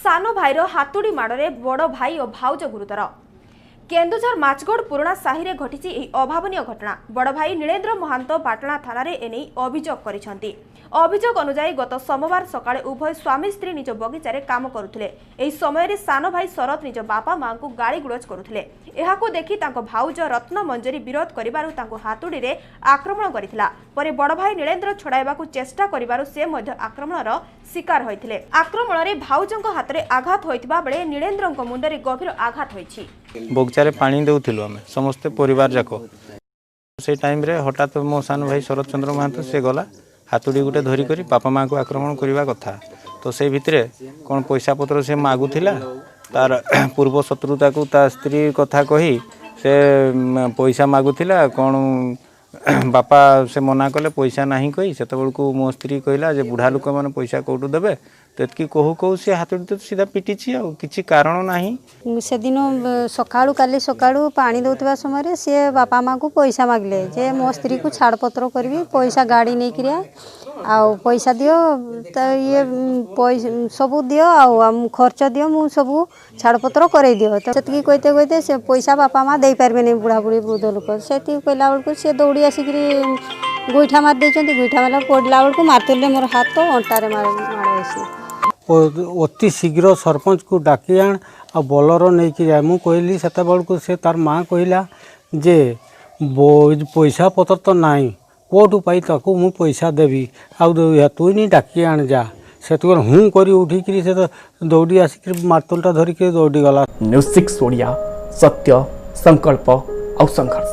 ସାନ ଭାଇର ହାତୁଡ଼ି ମାଡ଼ରେ ବଡ଼ ଭାଇ ଓ ଭାଉଜ ଗୁରୁତର। କେନ୍ଦୁଝର ମାଛଗଡ଼ ପୁରୁଣା ସାହିରେ ଘଟିଛି ଏହି ଅଭାବନୀୟ ଘଟଣା। ବଡ଼ ଭାଇ ନୀଳେନ୍ଦ୍ର ମହାନ୍ତ ପାଟଣା ଥାନାରେ ଏନେଇ ଅଭିଯୋଗ କରିଛନ୍ତି। ଅଭିଯୋଗ ଅନୁଯାୟୀ, ଗତ ସୋମବାର ସକାଳେ ଉଭୟ ସ୍ୱାମୀ ସ୍ତ୍ରୀ ନିଜ ବଗିଚାରେ କାମ କରୁଥିଲେ। ଏହି ସମୟରେ ସାନ ଭାଇ ଶରତ ନିଜ ବାପା ମାଙ୍କୁ ଗାଳିଗୁଲଜ କରୁଥିଲେ। ଏହାକୁ ଦେଖି ତାଙ୍କ ଭାଉଜ ରତ୍ନ ମଞ୍ଜରୀ ବିରୋଧ କରିବାରୁ ତାଙ୍କୁ ହାତୁଡ଼ିରେ ଆକ୍ରମଣ କରିଥିଲା। ପରେ ବଡ଼ ଭାଇ ନୀଳେନ୍ଦ୍ର ଛଡ଼ାଇବାକୁ ଚେଷ୍ଟା କରିବାରୁ ସେ ମଧ୍ୟ ଆକ୍ରମଣର ଶିକାର ହୋଇଥିଲେ। ଆକ୍ରମଣରେ ଭାଉଜଙ୍କ ହାତରେ ଆଘାତ ହୋଇଥିବା ବେଳେ ନୀଳେନ୍ଦ୍ରଙ୍କ ମୁଣ୍ଡରେ ଗଭୀର ଆଘାତ ହୋଇଛି। ବଗିଚାରେ ପାଣି ଦେଉଥିଲୁ ଆମେ ସମସ୍ତେ ପରିବାର ଯାକ। ସେଇ ଟାଇମ୍ରେ ହଠାତ୍ ମୋ ସାନ ଭାଇ ଶରତ ଚନ୍ଦ୍ର ମହାନ୍ତ, ସେ ଗଲା ହାତୁଡ଼ି ଗୋଟେ ଧରିକରି ବାପା ମାଆଙ୍କୁ ଆକ୍ରମଣ କରିବା କଥା। ତ ସେଇ ଭିତରେ କ'ଣ ପଇସା ପତ୍ର ସେ ମାଗୁଥିଲା। ତାର ପୂର୍ବ ଶତ୍ରୁତାକୁ ତା ସ୍ତ୍ରୀ କଥା କହି ସେ ପଇସା ମାଗୁଥିଲା କ'ଣ। ବାପା ସେ ମନା କଲେ ପଇସା ନାହିଁ କହି। ସେତେବେଳକୁ ମୋ ସ୍ତ୍ରୀ କହିଲା ଯେ ବୁଢ଼ା ଲୋକମାନେ ପଇସା କେଉଁଠୁ ଦେବେ? ତ ଏତିକି କହୁ କହୁ ସେ ହାତୁଡ଼ି ତ ସିଧା ପିଟିଛି, ଆଉ କିଛି କାରଣ ନାହିଁ। ସେଦିନ ସକାଳୁ, କାଲି ସକାଳୁ ପାଣି ଦେଉଥିବା ସମୟରେ ସିଏ ବାପା ମାଆଙ୍କୁ ପଇସା ମାଗିଲେ ଯେ ମୋ ସ୍ତ୍ରୀକୁ ଛାଡ଼ପତ୍ର କରିବି, ପଇସା ଗାଡ଼ି ନେଇକିରି ଆଉ ପଇସା ଦିଅ, ତ ଇଏ ପଇସା ସବୁ ଦିଅ ଆଉ ଖର୍ଚ୍ଚ ଦିଅ, ମୁଁ ସବୁ ଛାଡ଼ପତ୍ର କରେଇ ଦିଅ। ତ ସେତିକି କହିତେ କହିତେ ସେ ପଇସା ବାପା ମା ଦେଇପାରିବେନି, ବୁଢ଼ା ବୁଢ଼ୀ ବୃଦ୍ଧ ଲୋକ। ସେତିକି କହିଲା ବେଳକୁ ସେ ଦୌଡ଼ି ଆସିକିରି ଗୋଇଠା ମାରି ଦେଇଛନ୍ତି। ଗୋଇଠା ମାରିଲା, ପଡ଼ିଲା ବେଳକୁ ମାରିଥିଲେ, ମୋର ହାତ ଅଣ୍ଟାରେ ମାଡ଼ ହେଇଛି। ଅତି ଶୀଘ୍ର ସରପଞ୍ଚକୁ ଡାକି ଆଣ ଆଉ ବୋଲେରୋ ନେଇକି ଯାଏ, ମୁଁ କହିଲି। ସେତେବେଳକୁ ସେ ତାର ମା କହିଲା ଯେ ପଇସା ପତ୍ର ତ ନାହିଁ, କେଉଁଠୁ ପାଇ ତାକୁ ମୁଁ ପଇସା ଦେବି? ଆଉ ତୁଇ ଡାକି ଆଣ ଯା। ସେତେବେଳେ ହୁଁ କରି ଉଠିକିରି ସେ ତ ଦୌଡ଼ି ଆସିକିରି ମାର୍ତୁଲଟା ଧରିକିରି ଦୌଡ଼ି ଗଲା। ନ୍ୟୁଜ୍ 6 ଓଡ଼ିଆ, ସତ୍ୟ, ସଂକଳ୍ପ ଆଉ ସଂଘର୍ଷ।